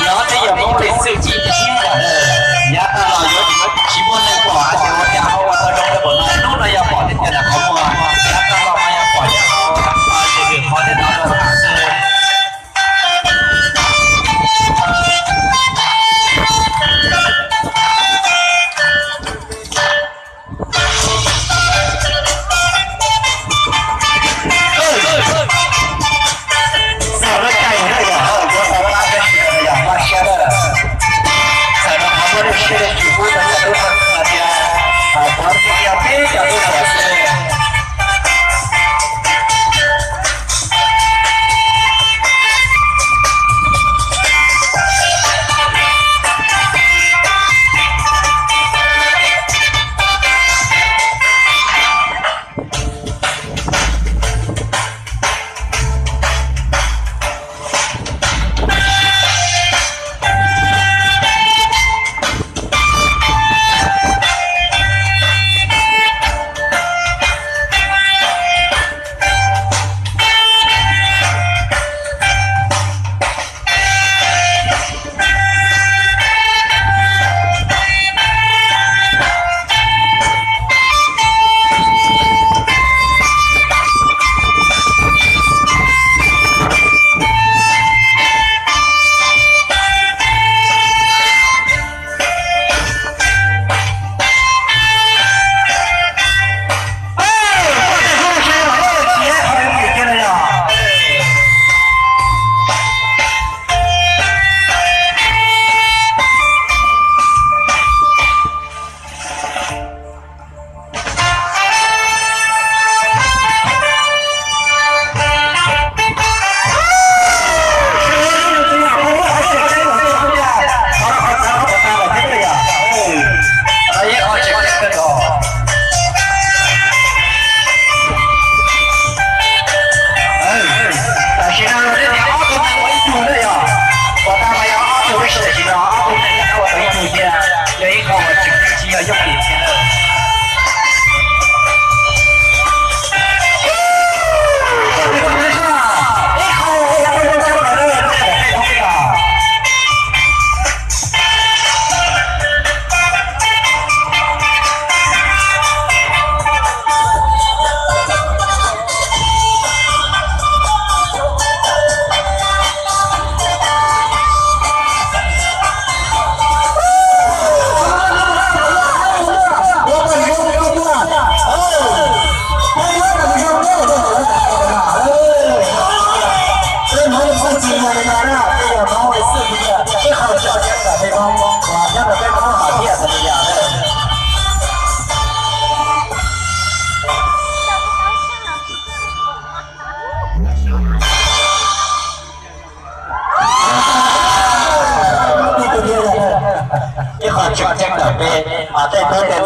Yog tej yog Hmoob Lis Xwm ci thiab, yav tag los yuav tsis muaj neeg pom hais tias ua cas ho ua tau zoo li npaum no, hnub no yog pom thiab tias nram qhov muag, yav tag los mas yog pom nyob hauv qhov thiab no rau tham xwb.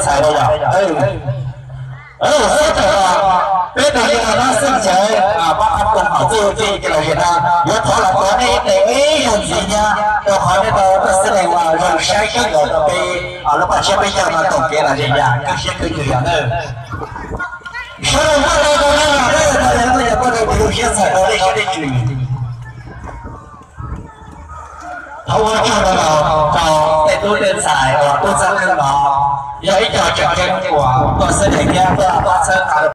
txhais los yog. Xub tawm los, peb tug li no xwb ces pab pab koom haum txuj ci ces los yog no yuav thov los tuav nej ib tes ib zaug ntxiv nyab rau qhov nej tau tuaj xib neej uas zoo saib sib nkaus rau peb lub paj tshiab peb caug no toom kev los yog yam kawg siab kawg ntsws yog nawb. Sawv daws muab rau rau nej los nej, yog tuaj yog tuaj rau tus lub siab txhais rau nej siab nej tswv. Thov ua tsaug rau, rau tej tub tej ntxhais uas tub txhawb kawg no, yog ib co tseem ceeb uas tuaj xib neej thiab tuaj pab txhawb nqa rau